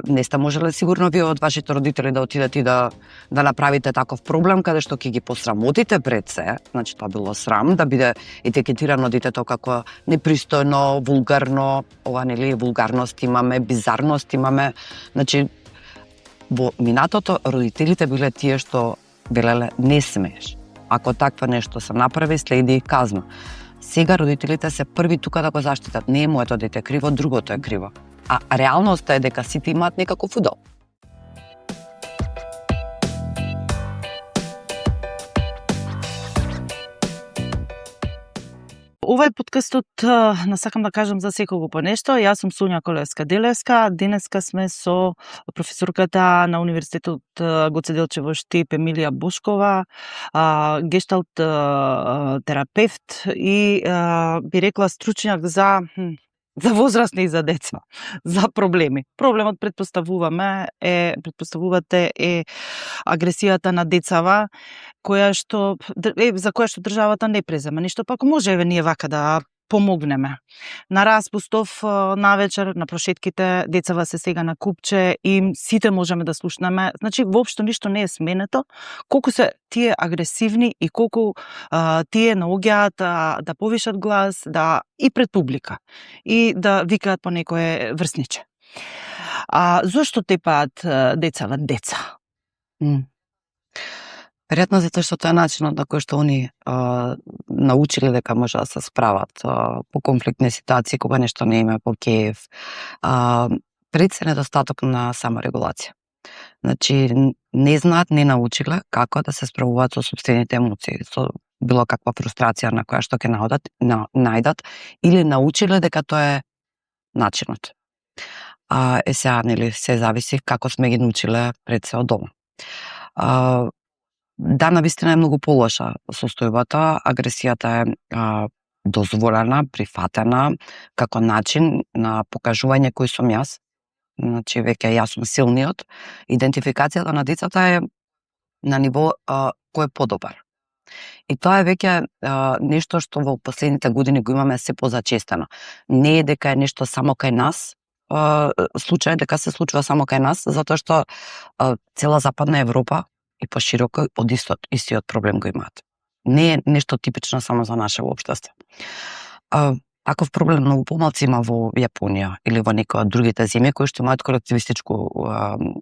не сте можеле сигурно вие од вашите родители да отидете и да направите таков проблем каде што ќе ги посрамотите пред се, значи тоа било срам да биде етикетирано детето како непристојно, вулгарно, ова нели вулгарност имаме, бизарност имаме, значи во минатото родителите биле тие што велеле не смееш. Ако такво нешто се направи, следи казна. Сега родителите се први тука да го заштитат. Не е моето дете криво, другото е криво. А реалноста е дека сите имаат некаков удел. Овај подкастот насакам да кажам за секого по нешто. Јас сум Сонја Колевска-Делевска. Денеска сме со професорката на Универзитетот Гоце Делчев во Штип Емилија Бошкова, гешталт терапевт и би рекла стручњак за возрастни и за деца, за проблеми. Проблемот предпоставувате е агресијата на децава, за која што државата не презема ништо, пак може еве ние вака да помогнеме. На распустов, навечер, на прошетките, децава се сега на купче и сите можеме да слушнеме. Значи, воопшто ништо не е сменето. Колку се тие агресивни и колку тие наоѓаат да повишат глас, и пред публика, и да викаат по некое врсниче. Зошто тепаат децава деца? Веројатно затоа што тоа е начинот на кој што они научиле дека може да се справат по конфликтни ситуации кога нешто не им е по кејф. Пред се недостаток на саморегулација. Значи, не знаат, не научиле како да се справуваат со сопствените емоции, со било каква фрустрација на која што ќе најдат, или научиле дека тоа е начинот. Сега, нели, се зависи како сме ги научиле пред се од дома. Да, навистина е многу полоша состојбата. Агресијата е дозволена, прифатена како начин на покажување кој сум јас. Значи, веќе јас сум силниот. Идентификацијата на децата е на ниво кој е подобар. И тоа е веќе нешто што во последните години го имаме се позачестено. Не е дека е нешто само кај нас, случај дека се случува само кај нас, затоа што цела Западна Европа и пошироко од истиот проблем го имаат. Не е нешто типично само за наше општество. Таков проблем многу помалци има во Јапонија или во некои од другите земји кои што имаат колективистичко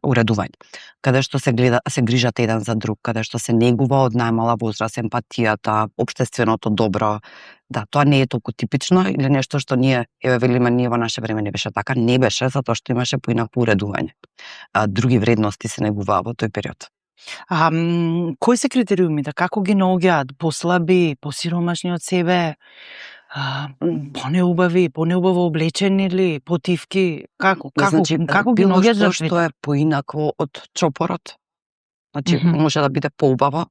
уредување, каде што се грижат еден за друг, каде што се негува од најмала возраст емпатијата, општественото добро. Да, тоа не е толку типично или нешто што ние велиме ние во наше време не беше така, не беше затоа што имаше поинакво уредување. Други вредности се негуваа во тој период. Кои се критериумите? Како ги наоѓаат? Послаби, посиромашни од себе? Понеубаво облечени или потивки? Како ги наоѓаат за што е поинакво од чопорот? Значи, може да биде поубаво,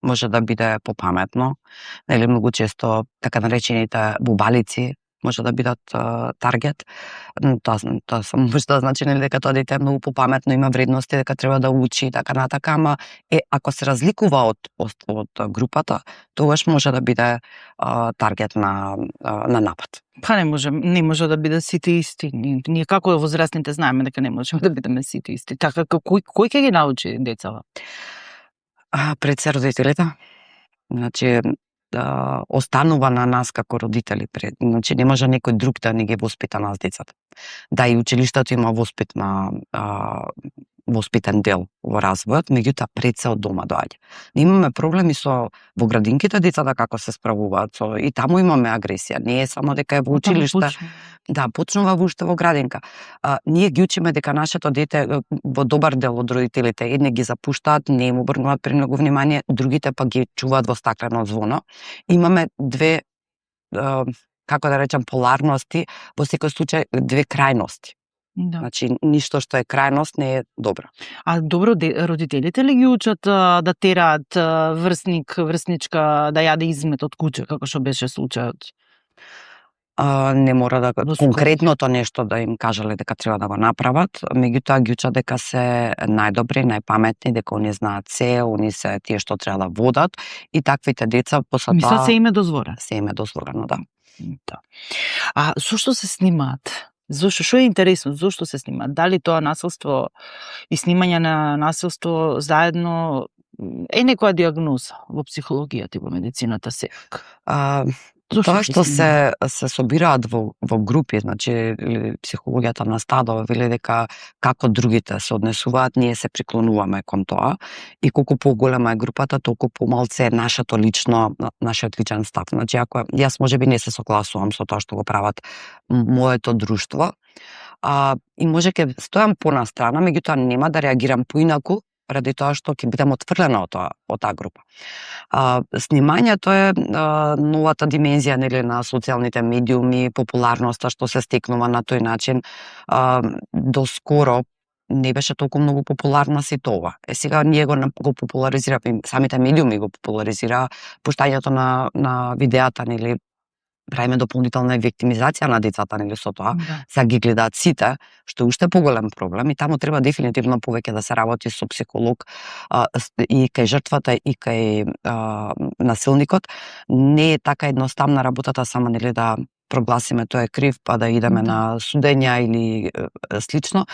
може да биде попаметно, или многу често така наречените бубалици може да бидат таргет. Тоа само може да значи дека тоа дете е многу попаметно, има вредности, дека треба да учи, така натака, ама ако се разликува од групата, тогаш може да биде таргет на напад. Па не може да биде сите исти. Ние како возрастните знаеме дека не можеме да бидеме сите исти. Така кој ќе ги научи децава? Пред се родителите. Значи, останува на нас како родители пред. Значи, не може некој друг да не ги воспита нас децата. Да, и училиштето има воспитен дел во развојот, меѓутоа пред се од дома доаѓа. Имаме проблеми во градинките децата како се справуваат, и таму имаме агресија. Не е само дека е во училиште. Да, почнува уште во градинка. Ние ги учиме дека нашето дете во добар дел од родителите едни ги запуштаат, не им обрнуваат премногу внимание, другите па ги чуваат во стаклено звоно. Имаме две, како да речам, поларности, во секој случај две крајности. Да. Значи, ништо што е крајност не е добро. Добро, родителите ли ги учат да тераат врсничка да јаде измет од куќе, како што беше случајот? Не мора да конкретното нешто да им кажале дека треба да го направат, меѓутоа ги учат дека се најдобри, најпаметни, дека они знаат се, они се тие што треба да водат и таквите деца после тоа... Мислат се им е дозволено? Се им е дозволено, да. Со што се снимаат Зошто? Што е интересно? Зошто се снима? Дали тоа насилство и снимање на насилство заедно е некоја диагноза во психологијата и во медицината сепак? Зошто Тоа се што снима? се собираат во групи, значи психологијата на стадо вели дека како другите се однесуваат, ние се приклонуваме кон тоа и колку поголема е групата, толку помалце е нашиот личен став. Значи ако јас можеби не се согласувам со тоа што го прават моето друштво, и може ќе стојам понастрана, меѓутоа нема да реагирам поинаку ради тоа што ќе бидам отфрлена од таа група. Снимањето е новата димензија, нели, на социјалните медиуми, популарноста што се стекнува на тој начин. Доскоро не беше толку многу популарна сето ова. Сега ние го популаризираме, самите медиуми го популаризираа пуштањето на видеата, нели, правиме дополнителна виктимизација на децата, нели, со тоа. Да. Сега ги гледаат сите, што е уште поголем проблем и таму треба дефинитивно повеќе да се работи со психолог и кај жртвата и кај насилникот. Не е така едноставна работата само, нели, да прогласиме тој е крив па да идеме на судења или слично.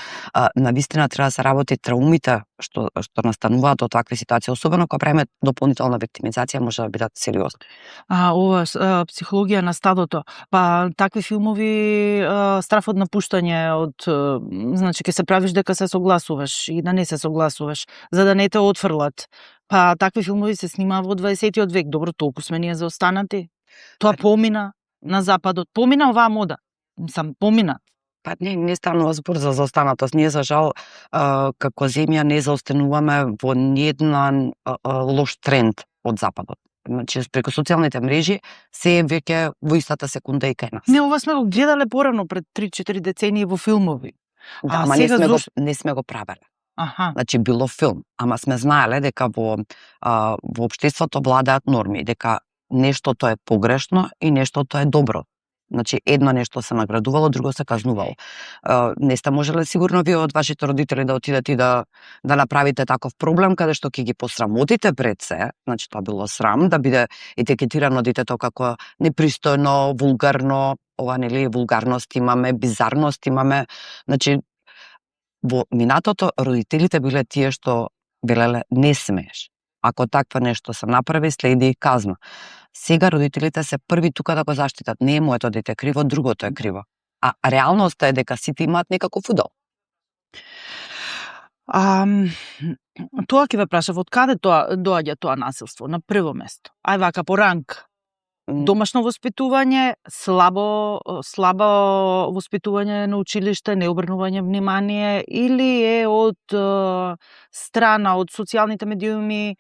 Навистина треба да се работи траумите што настануваат од такви ситуации, особено кога правиме дополнителна виктимизација, може да бидат сериозни. Ова психологија на стадото, па такви филмови страф од напуштање значи ќе се правиш дека се согласуваш и да не се согласуваш, за да не те отфрлат. Па такви филмови се снимаа во 20 век. Добро, толку сме ние заостанати. Тоа помина на западот, помина оваа мода. Помина. Па не станува збор за заостанатост. Ние за жал како земја не заостануваме во ниеден лош тренд од западот. Значи преку социјалните мрежи се е веќе во истата секунда и кај нас. Не, ова сме го гледале порано пред 3-4 децении во филмови. Да, ама не сме го правеле. Аха. Значи било филм, ама сме знаеле дека во општеството владаат норми, дека нештото е погрешно и нештото е добро. Значи едно нешто се наградувало, друго се казнувало. Не сте можеле сигурно вие од вашите родители да отидете и да направите таков проблем каде што ќе ги посрамотите пред се, значи тоа било срам да биде етикетирано детето како непристојно, вулгарно, ова нели вулгарност имаме, бизарност имаме, значи во минатото родителите биле тие што велеле не смееш. Ако такво нешто се направи, следи и казна. Сега родителите се први тука да го заштитат. Не е моето дете криво, другото е криво. А реалноста е дека сите имаат некаков удел. Тоа ќе ве прашав, од каде доаѓа тоа насилство? На прво место. Ај вака по ранг. Домашно воспитување, слабо воспитување на училиште, необрнување внимание, или е од страна од социјалните медиуми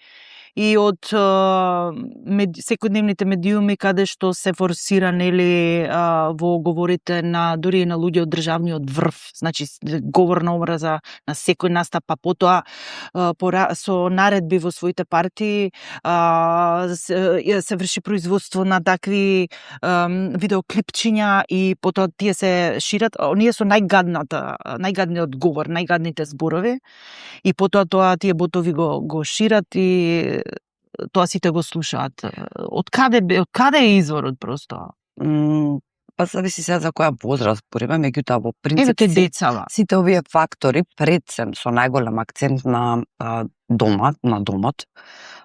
и од секојдневните медиуми каде што се форсира нели во говорите на дури и на луѓе од државниот врв, значи говор на омраза на секој настап, па потоа со наредби во своите партии се врши производство на такви видеоклипчиња и потоа тие се шират, оние со најгадниот говор, најгадните зборови и потоа тие ботови го шират и тоа сите го слушаат. Од каде е изворот просто? Па зависи сега за која возраст спориме, меѓутоа во принцип сите овие фактори пред се со најголем акцент на домот,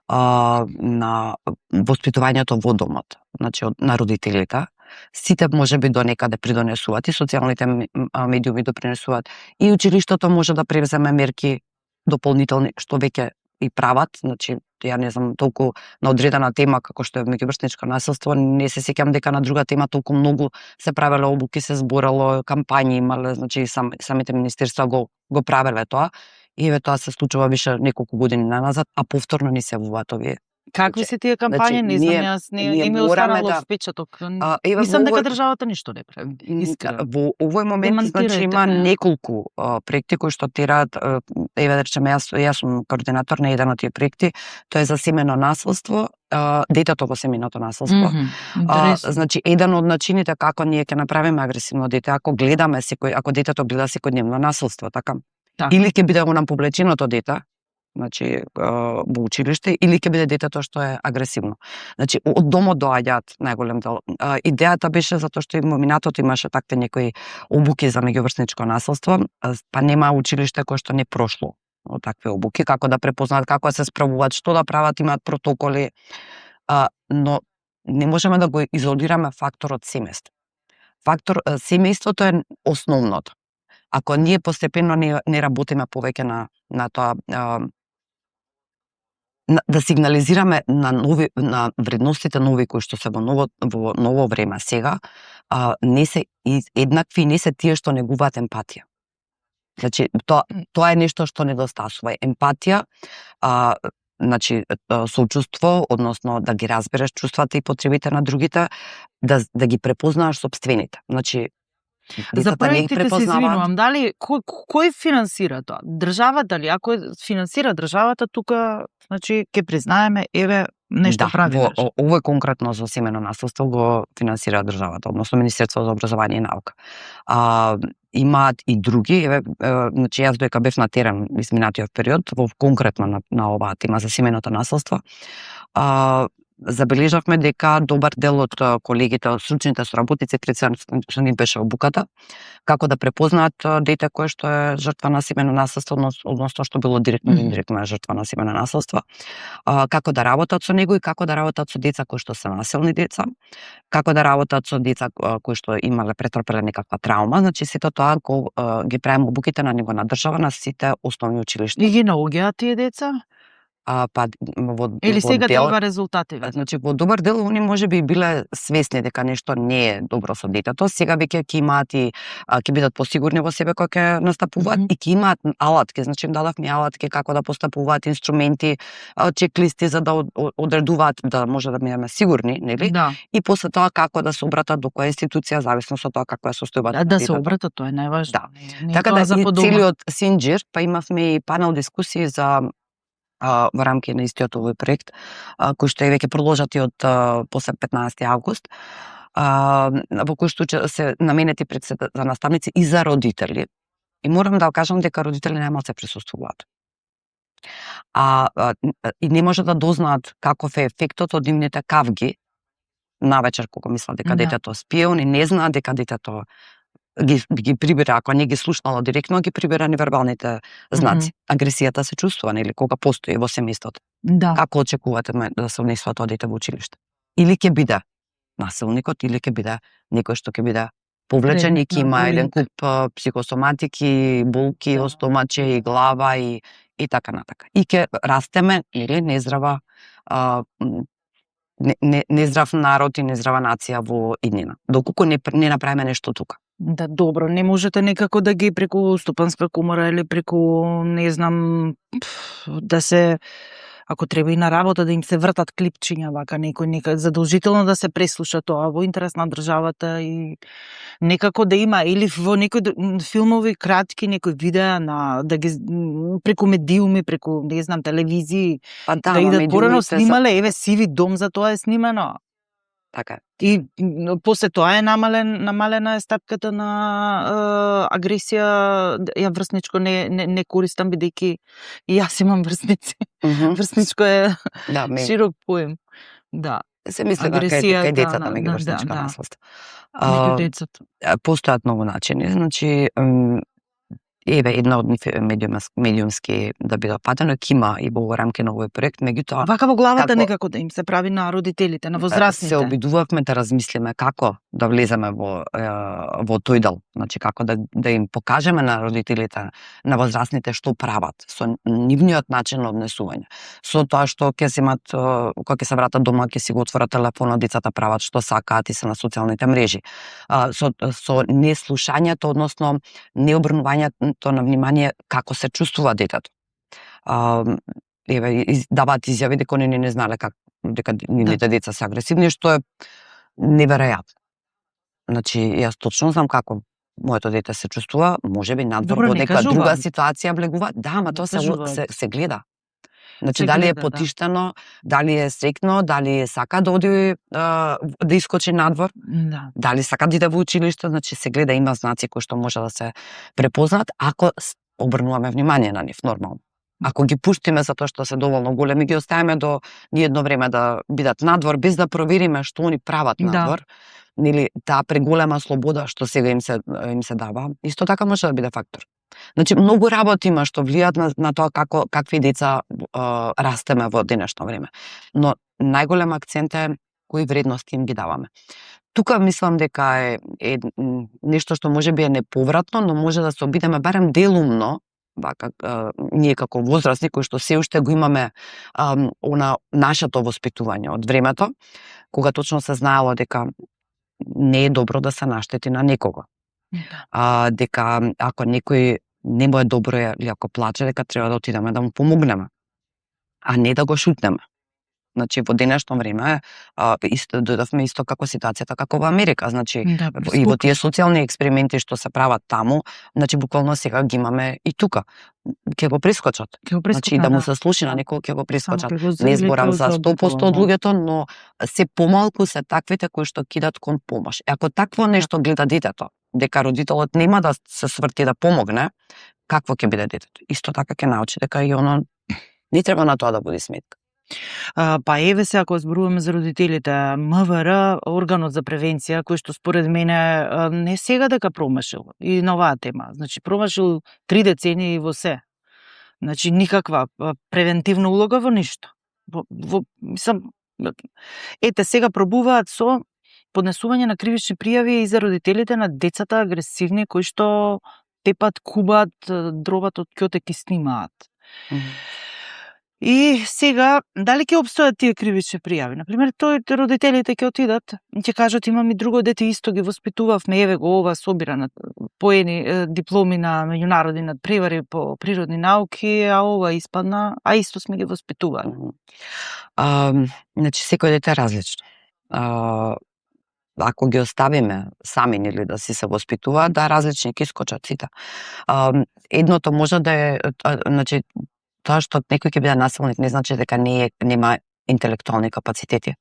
на воспитувањето во домот, значи на родителите. Сите можеби до некаде придонесуваат и социјалните медиуми допринесуваат и училиштето може да превземе мерки дополнителни што веќе и прават, значи ја не знам толку на одредена тема како што е меѓуврсничко насилство, не се сеќам дека на друга тема толку многу се правеле обуки, се зборало, кампањи имале, значи самите министерства го правеле тоа и тоа се случува више неколку години назад, а повторно не се вуваат овие. Какви се тие кампањи? Не знам, јас не ми останало впечаток. Мислам дека државата ништо не прави. Во овој момент значи има неколку проекти кои што тераат, еве да речеме јас сум координатор на еден од тие проекти, тоа е за семено насилство, детето во семеното насилство. Значи еден од начините како ние ќе направиме агресивно дете, ако детето гледа секојдневно насилство, така? Или ќе биде онам повлеченото дете, значи во училиште, или ќе биде детето што е агресивно. Значи од домот доаѓаат најголем дел. Идејата беше затоа што и во минатото имаше такви некои обуки за меѓуврсничко насилство, па нема училиште кое што не прошло од такви обуки, како да препознаат, како да се справуваат, што да прават, имаат протоколи, но не можеме да го изолираме факторот семејство. Семејството е основното. Ако ние постепено не работиме повеќе на тоа, да сигнализираме на вредностите нови кои што се во ново време сега, не се еднакви и не се тие што негуваат емпатија. Значи тоа е нешто што недостасува. Емпатија, значи соучувство, односно да ги разбереш чувствата и потребите на другите, да ги препознаеш собствените. Значи за проектите се извинувам, дали кој финансира тоа? Државата ли? Ако финансира државата, тука значи ќе признаеме еве нешто прави. Да, овој конкретно за семено насилство го финансира државата, односно Министерството за образование и наука. Имаат и други, значи јас доека бев на терен изминатиот период, во конкретно на оваа тема за семеното насилство, забележавме дека добар дел од колегите, од стручните соработници, пред се што ни беше обуката, како да препознаат дете кое што е жртва на семено насилство, односно што било директно или индиректно е жртва на семено насилство, како да работат со него и како да работат со деца кои што се насилни деца, како да работат со деца кои што имале претрпеле некаква травма, значи сето тоа ги правиме обуките на ниво на држава на сите основни училишта. И ги наоѓаат тие деца? Или сега треба резултати? Значи во добар дел они можеби биле свесни дека нешто не е добро со детето, сега веќе ќе имаат и ќе бидат посигурни во себе кога ќе настапуваат и ќе имаат алатки, значи им дадавме алатки како да постапуваат, инструменти, чеклисти за да одредуваат да може да бидеме сигурни, нели? Да. И после тоа како да се обратат до која институција зависно од тоа како е состојбата. Да се обратат, тоа е најважно. Да. Така да целиот синџир, па имавме и панел дискусии за во рамки на истиот овој проект, кој што е веќе продолжати од после 15 август, во кој што се наменети пред се за наставници и за родители. И морам да кажам дека родители нема да се присуствуваат. И не може да дознаат каков е ефектот од нивните кавги навечер кога мислат дека детето спие, они не знаат дека детето ги прибира, ако не ги слушнало директно, ги прибира невербалните знаци. Агресијата се чувствува, нели, кога постои во семејството. Да. Како очекувате да се унесува тоа дете во училиште? Или ќе биде насилникот, или ќе биде некој што ќе биде повлечен и ќе има еден куп психосоматики, болки, остомаче и глава и така натака. И ќе растеме, нели, нездрава нездрав народ и нездрава нација во иднина. Доколку не направиме нешто тука. Да, добро, не можете некако да ги преку стопанска комора или преку, не знам, да се, ако треба и на работа, да им се вртат клипчиња, вака некој задолжително да се преслуша тоа во интерес на државата и некако да има, или во некои филмови кратки, некои видеа да ги преку медиуми, преку, не знам, телевизии, да идат порано снимале, еве Сиви дом за тоа е снимено. Така. И после тоа е намалена стапката на агресија, ја врсничко не користам бидејќи и јас имам врсници. Врсничко е широк поем. Да. Се мисли кај децата меѓуврсничко насилство. Меѓу децата. Постојат многу начини, значи еве една од нив медиумски да биде опатено, ќе има и во рамки на овој проект, меѓутоа вака во главата некако да им се прави на родителите, на возрастните. Се обидувавме да размислиме како да влеземе во тој дел, значи како да им покажеме на родителите, на возрастните што прават со нивниот начин на однесување. Со тоа што ќе земат кога ќе се вратат дома, ќе си го отворат телефонот, децата прават што сакаат и се на социјалните мрежи. Со неслушањето, односно необрнувањето на внимание како се чувствува детето. Даваат изјави дека они не знаеле дека нивните деца се агресивни, што е неверојатно. Значи, јас точно знам како моето дете се чувствува, можеби надвор во нека друга ситуација влегува. Да, ама тоа се гледа. Значи, дали е потиштено, дали е срекно, дали сака да оди да искочи надвор, дали сака да иде во училиште, значи се гледа, има знаци кои што може да се препознаат ако обрнуваме внимание на нив нормално. Ако ги пуштиме затоа што се доволно големи, ги оставиме до едно време да бидат надвор без да провериме што они прават надвор, нели таа преголема слобода што сега им се дава, исто така може да биде фактор. Значи многу работи има што влијаат на тоа какви деца растеме во денешно време. Но најголем акцент е кои вредности им ги даваме. Тука мислам дека е нешто што можеби е неповратно, но може да се обидеме барем делумно, ние како возрастни кои што се уште го имаме на нашето воспитување од времето, кога точно се знаело дека не е добро да се наштети на некого. Дека ако некој не му е добро или ако плаче, дека треба да отидеме да му помогнеме, а не да го шутнеме. Значи во денешно време дојдовме исто како ситуацијата како во Америка, значи и во тие социјални експерименти што се прават таму, значи буквално сега ги имаме и тука. Ќе го прескочат. Значи да му се слуши на некој ќе го прескочат. Не зборам за 100% од луѓето, но се помалку се таквите кои што кидат кон помош. Ако такво нешто гледа детето, дека родителот нема да се сврти да помогне, какво ќе биде детето? Исто така ќе научи дека и оно не треба на тоа да води сметка. Па еве се, ако зборуваме за родителите, МВР, органот за превенција, кој што според мене не сега дека промашил и на оваа тема. Значи промашил 3 децении во се. Значи никаква превентивна улога во ништо. Мислам, ете сега пробуваат со поднесување на кривични пријави и за родителите на децата агресивни кои што тепат, кубат, дробат од ќотек и снимаат. И сега, дали ќе обстојат тие кривични пријави? Например, родителите ќе отидат, ќе кажат имам и друго дете исто ги воспитувавме, еве го ова собира на поени дипломи на меѓународни надпревари по природни науки, а ова испадна, а исто сме ги воспитували. Значи секој дете е различно. Ако ги оставиме сами нели да си се воспитуваат, да различни ќе искочат сите. Едното може да е, значи тоа што некој ќе биде насилник не значи дека нема интелектуални капацитети.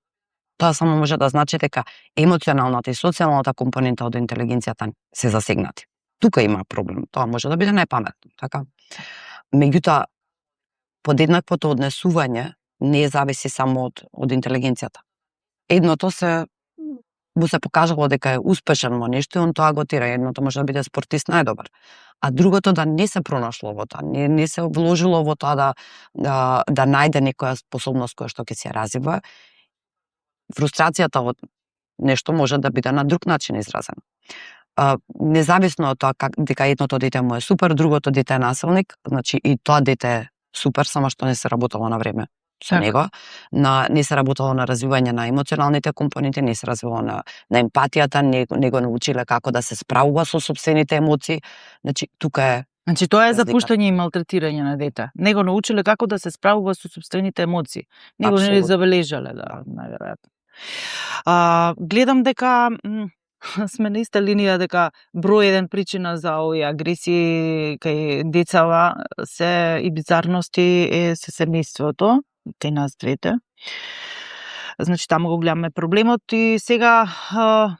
Тоа само може да значи дека емоционалната и социјалната компонента од интелигенцијата се засегнати. Тука има проблем. Тоа може да биде непаметно, така? Меѓутоа, подеднаквото однесување не зависи само од интелигенцијата. Едното му се покажало дека е успешен во нешто и он тоа го тера. Едното може да биде спортист најдобар. А другото да не се пронашло во тоа, не се вложило во тоа да најде некоја способност која што ќе се развива. Фрустрацијата од нешто може да биде на друг начин изразена. Независно од тоа дека едното дете му е супер, другото дете е насилник, значи и тоа дете е супер, само што не се работело на време со него, не се работело на развивање на емоционалните компоненти, не се развивало на емпатијата, не го научиле како да се справува со сопствените емоции. Значи тука е. Значи тоа е запуштање и малтретирање на дете. Не го научиле како да се справува со сопствените емоции. Не го не забележале, најверојатно. Гледам дека сме на иста линија, дека број еден причина за овие агресии кај децава се и бизарности се семејството, кај нас двете. Значи таму го гледаме проблемот и сега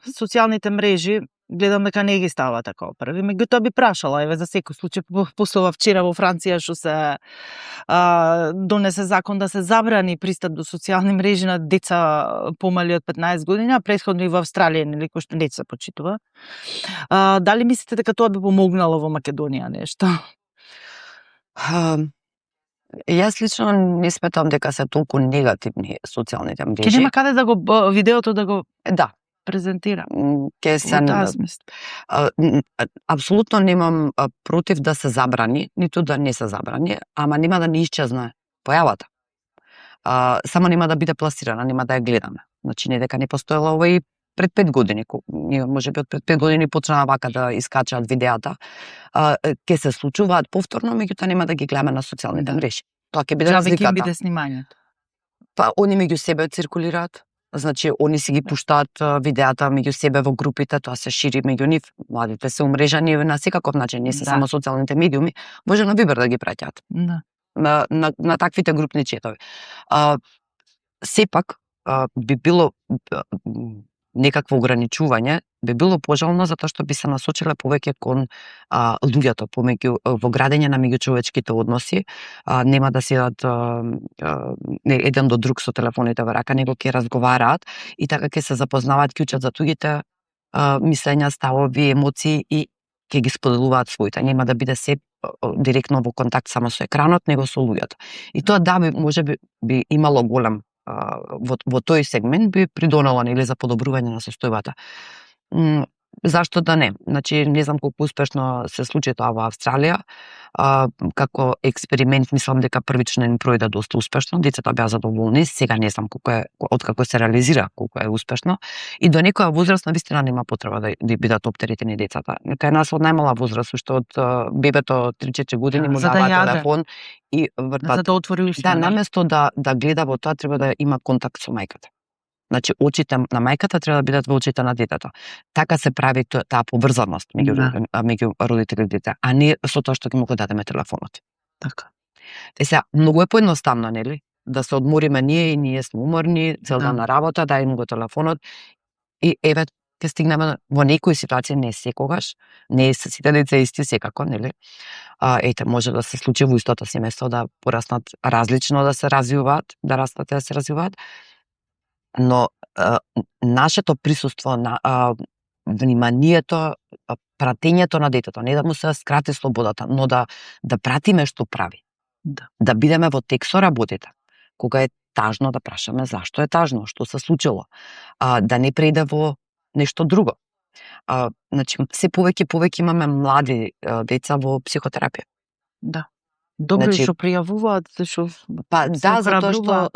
социјалните мрежи гледам дека не ги става така први. Меѓутоа би прашала, еве за секој случај, после вчера во Франција што се донесе закон да се забрани пристап до социјални мрежи на деца помали од 15 години, а претходно и во Австралија, нели, кој што не се почитува. Дали мислите дека тоа би помогнало во Македонија нешто? Јас лично не сметам дека се толку негативни социјалните мрежи. Ке нема каде да го видеото да го презентира. Ке се апсолутно немам против да се забрани, ниту да не се забрани, ама нема да не исчезне појавата. Само нема да биде пласирана, нема да ја гледаме. Значи не дека не постоело ова и пред 5 години, можеби од пред 5 години почнаа вака да искачаат видеата, ќе се случуваат повторно, меѓутоа нема да ги гледаме на социјалните мрежи. Тоа ќе биде разликата. Ќе биде снимањето. Па они меѓу себе циркулираат. Значи они си ги пуштаат видеата меѓу себе во групите, тоа се шири меѓу нив. Младите се умрежани на секаков начин, не се само социјалните медиуми, може на Вибер да ги праќаат. На таквите групни четови. Сепак би било некакво ограничување би било пожелно затоа што би се насочиле повеќе кон луѓето, во градење на меѓучовечките односи, нема да седат еден до друг со телефоните во рака, него ќе разговараат и така ќе се запознаваат, ќе учат за туѓите мислења, ставови, емоции и ќе ги споделуваат своите. Нема да биде се директно во контакт само со екранот, него со луѓето. И тоа може би имало голем во тој сегмент би придонело нели за подобрување на состојбата. Зашто да не? Значи, не знам колку успешно се случи тоа во Австралија. Како експеримент, мислам дека првично им пројде доста успешно. Децата беа задоволни. Сега не знам откако се реализира колку е успешно. И до некоја возраст навистина нема потреба да бидат оптеретени децата. Кај нас од најмала возраст, уште од бебето 3-4 години му дава телефон и вртат. За да отвори уште. Да, наместо да гледа во тоа, треба да има контакт со мајката. Значи, очите на мајката треба да бидат во очите на детето. Така се прави таа поврзаност меѓу родител и дете, а не со тоа што ќе му го дадеме телефонот. Така. Сега, многу е поедноставно, нели? Да се одмориме и ние сме уморни, цел ден на работа, дај го телефонот и еве ќе стигнеме во некои ситуации, не секогаш, не се сите деца исти секако, нели? Ете, може да се случи во истото семејство да пораснат различно, да се развиваат, да растат и да се развиваат. Но нашето присуство, вниманието, пратењето на детето, не да му се скрати слободата, но да пратиме што прави. Да бидеме во тек со работите. Кога е тажно да прашаме зашто е тажно, што се случило. Да не преде во нешто друго. Значи, се повеќе имаме млади деца во психотерапија. Да. Добро што пријавуваат, што затоа што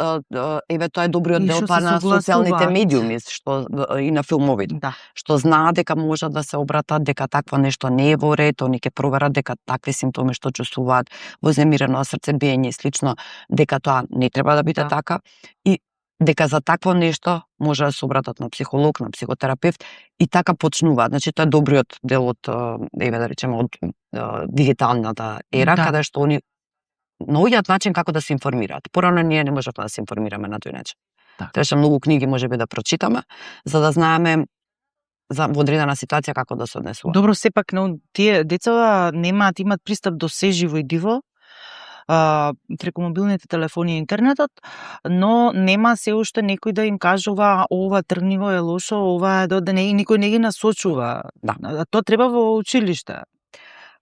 еве тоа е добриот дел на социјалните медиуми, што и на филмовите. Што знаат дека можат да се обратат, дека такво нешто не е во ред, они ќе проверат дека такви симптоми што чувствуваат, вознемирено срцебиење и слично, дека тоа не треба да биде така и дека за такво нешто може да се обратат на психолог, на психотерапевт и така почнуваат. Значи, тоа е добриот дел од, еве да речеме, од дигиталната ера, каде што они наоѓаат начин како да се информираат. Порано ние не можевме да се информираме на тој начин. Требаше многу книги можеби да прочитаме, за да знаеме во одредена ситуација како да се однесува. Добро, сепак тие деца имат пристап до се живо и диво, преку мобилните телефони и интернетот, но нема се уште некој да им кажува ова тргниво е лошо, ова е никој не ги насочува. Тоа треба во училиште.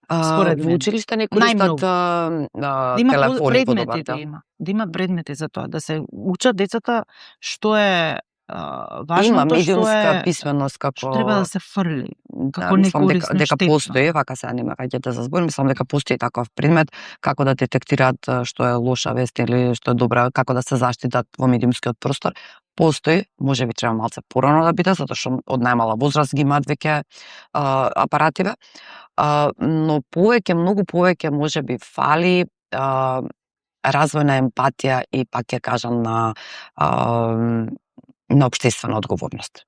Во училиште не користат телефони подобар. Да има предмети за тоа, да се учат децата што е важното, медиумска писменост како што треба да се фрли, како некористно, дека постои, вака сега нема кај за збор, мислам дека постои таков предмет како да детектираат што е лоша вест или што е добра, како да се заштитат во медиумскиот простор. Постои, можеби треба малце порано да биде, затоа што од најмала возраст ги имаат веќе апаративе, но многу повеќе можеби фали развојна емпатија и пак ќе кажам на општествена одговорност.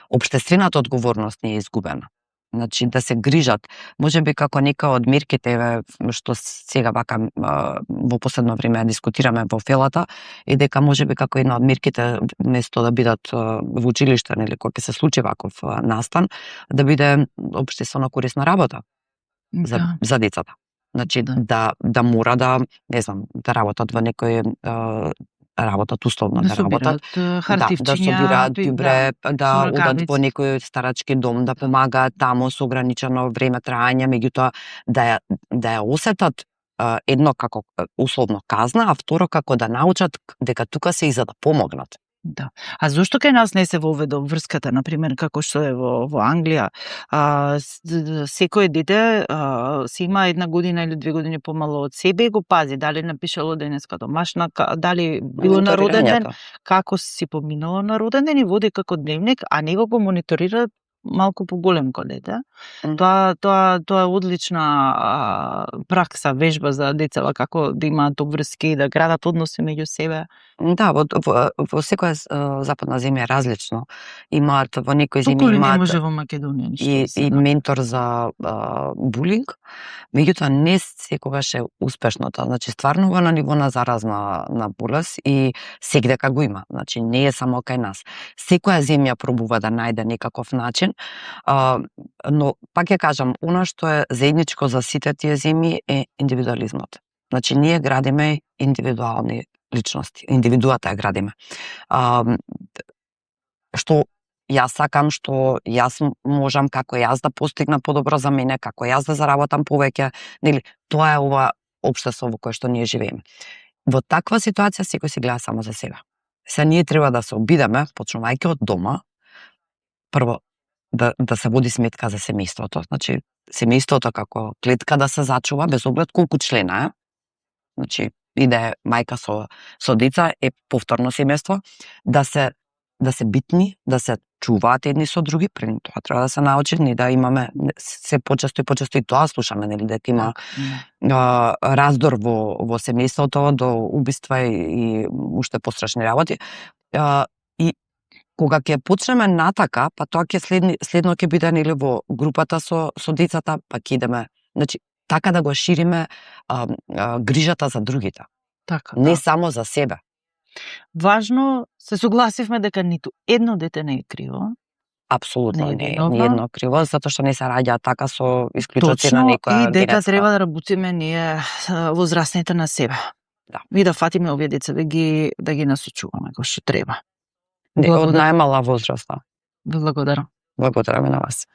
Општествената одговорност не е изгубена. Значи, да се грижат. Можеби како нека од мерките, што сега вака во последно време дискутираме во фелата, е дека можеби како една од мерките, место да бидат во училиште, нели, кога се случи ваков настан, да биде општествено корисна работа за децата. Значи, да мора да, не знам, да работат во некој работат условно да работат, да собираат ѓубре, да одат во некој старачки дом, да помагаат таму со ограничено време траење, меѓутоа да ја осетат едно како условно казна, а второ како да научат дека тука се и за да помогнат. Да. А зошто кај нас не се воведе врската, например, како што е во Англија? Секој дете си има 1 година или 2 години помало од себе и го пази, дали напишало денеска домашна, дали било на роден ден, како си поминало на роден ден и води како дневник, а него го мониторираат малку поголемко дете. Мгм. Тоа е одлична пракса, вежба за децава како да имаат обврски, да градат односи меѓу себе. Да, во секоја западна земја е различно. Имаат во некои земји Туку ли не имаат може во Македонија ништо да се и направи? ментор за булинг, меѓутоа не секогаш е успешно тоа. Значи стварно го на ниво на заразна на болест и сегдека го има. Значи не е само кај нас. Секоја земја пробува да најде некаков начин, но пак ќе кажам, она што е заедничко за сите тие земји е индивидуализмот. Значи ние градиме индивидуални личности, индивидуата ја градиме. Што јас сакам, што јас можам, како јас да постигнам подобро за мене, како јас да заработам повеќе, нели, тоа е ова општество во кое што ние живееме. Во таква ситуација секој си гледа само за себе. Се ние треба да се обидеме, почнувајќи од дома, прво да се води сметка за семејството. Значи, семејството како клетка да се зачува без оглед колку члена е. Значи, и да е мајка со деца е повторно семејство, да се битни, да се чуваат едни со други, пред тоа треба да се научи, ни да имаме се почесто и тоа слушаме, нели, дека има раздор во семејството до убиства и уште пострашни работи. И кога ќе почнеме натака, па тоа ќе следно ќе биде, нели, во групата со децата, па ќе идеме, значи така да го шириме грижата за другите. Така, Не да. само за себе. Важно, се согласивме дека ниту едно дете не е криво. Апсолутно Не е не е виновно. ниедно криво, затоа што не се раѓа така со исклучоци на Точно, некоја и дека генетска. треба да работиме ние возрастните на себе. Да. И да фатиме овие деца да ги насочуваме како што треба. Не, од Благодарам. најмала возраста. Благодарам. Благодарам и на вас.